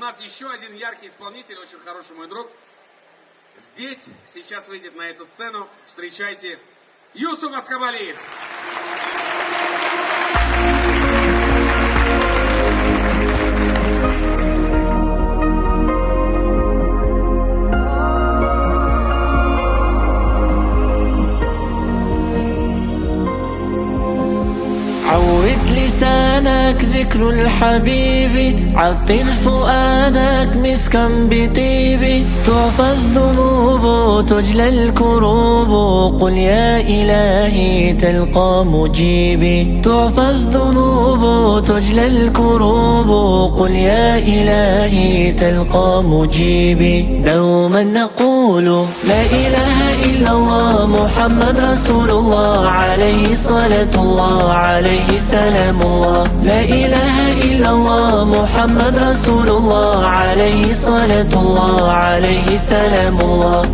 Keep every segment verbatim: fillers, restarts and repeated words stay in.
У нас еще один яркий исполнитель, очень хороший мой друг. Здесь сейчас выйдет на эту сцену. Встречайте, Юсуп Аскабалиев. عود لسانك ذكر الحبيب، عطر فؤادك مسكا بطيب. تعفى الذنوب تجلى الكروب، قل يا إلهي تلقى مجيبي. تعفى الذنوب تجلى الكروب، قل يا إلهي تلقى مجيبي. دوما نقول لا إله إلا الله محمد رسول الله، عليه صلاة الله، عليه سلام الله. لا إله إلا الله محمد رسول الله، عليه صلاة الله، عليه سلام الله.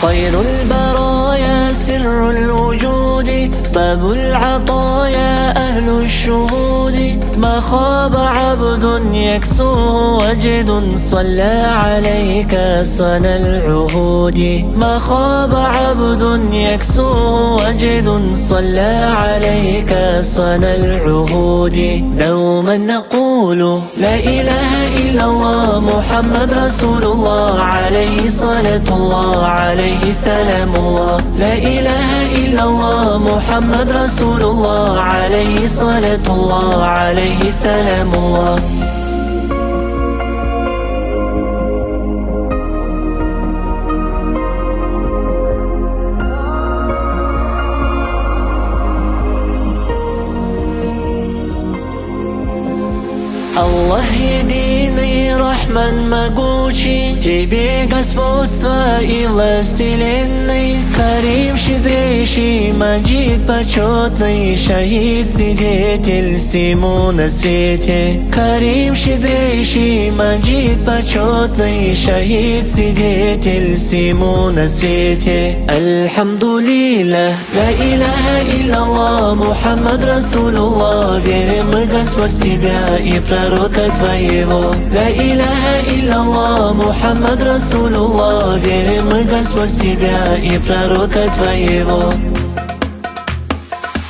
خير البرايا سر الوجود، باب العطايا أهل الشهود. ما خاب عبد يكسوه وجد، صلى عليك صنى العهود. ما خاب عبد يكسوه وجد، صلى عليك صنى العهود. دوما نقول لا إله إلا الله محمد رسول الله، عليه صلاة الله، عليه سلام الله. لا إله إلا الله محمد رسول الله، عليه صلاة الله، عليه سلام الله. Аллах единый, Рахман могучий, Тебе господство и власть вселенной. Карим щедрейший, Маджид почетный, Шахид свидетель всему на свете. Карим щедрейший, Маджид почетный, Шахид свидетель всему на свете. Альхамдулиллах. لا إله إلا الله محمد رسول الله. Верим мы, Господь, в Тебя и Пророка Твоего. لا إله إلا الله محمد رسول الله. Верим мы, Господь, в Тебя и Пророка Твоего.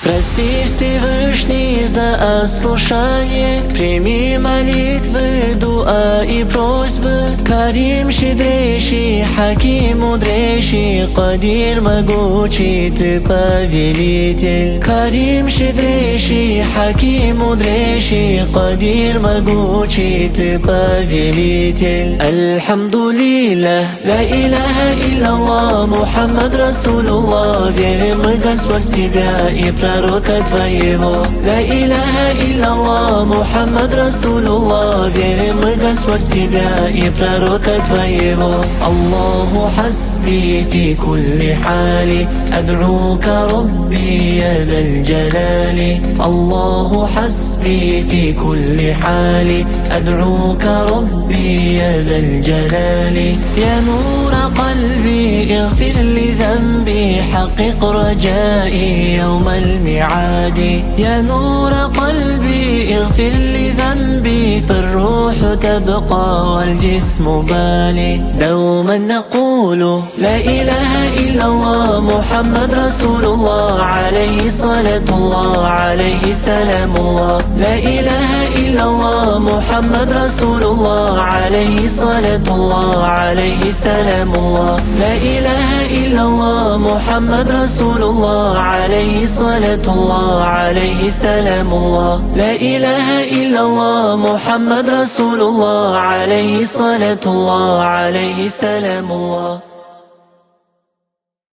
Прости, Всевышний, за ослушание, прими молитвы, дуа и просьбы. Карим щедрейший, Хаким мудрейший, Кадир могучий, Ты повелитель. Карим щедрейший, Хаким мудрейший, Кадир могучий, Ты повелитель. Альхамдулиллах. لا إله إلا الله محمد رسول الله. Верим мы, Господь, в Тебя и Пророка Твоего. لا إله إلا الله محمد رسول الله. Верим мы, Господь, в Тебя и Пророка Твоего. الله حسبي في كل حال، أدعوك ربي يا ذا الجلال. الله حسبي في كل حال، أدعوك ربي يا ذا الجلال. يا نور قلبي اغفر لي ذنبي، حقق رجائي يوم الميعاد. يا نور قلبي اغفر لي ذنبي، فالروح تبقى والجسم بالي. دوما نقول لا إله إلا الله محمد رسول الله، عليه صلاة الله، عليه سلام الله. لا إله إلا الله محمد رسول الله، عليه صلاة الله، عليه سلام الله. لا إله إلا الله محمد رسول الله، عليه صلاة الله، عليه سلام الله. لا إله إلا الله محمد رسول الله، عليه صلاة الله، عليه سلام الله.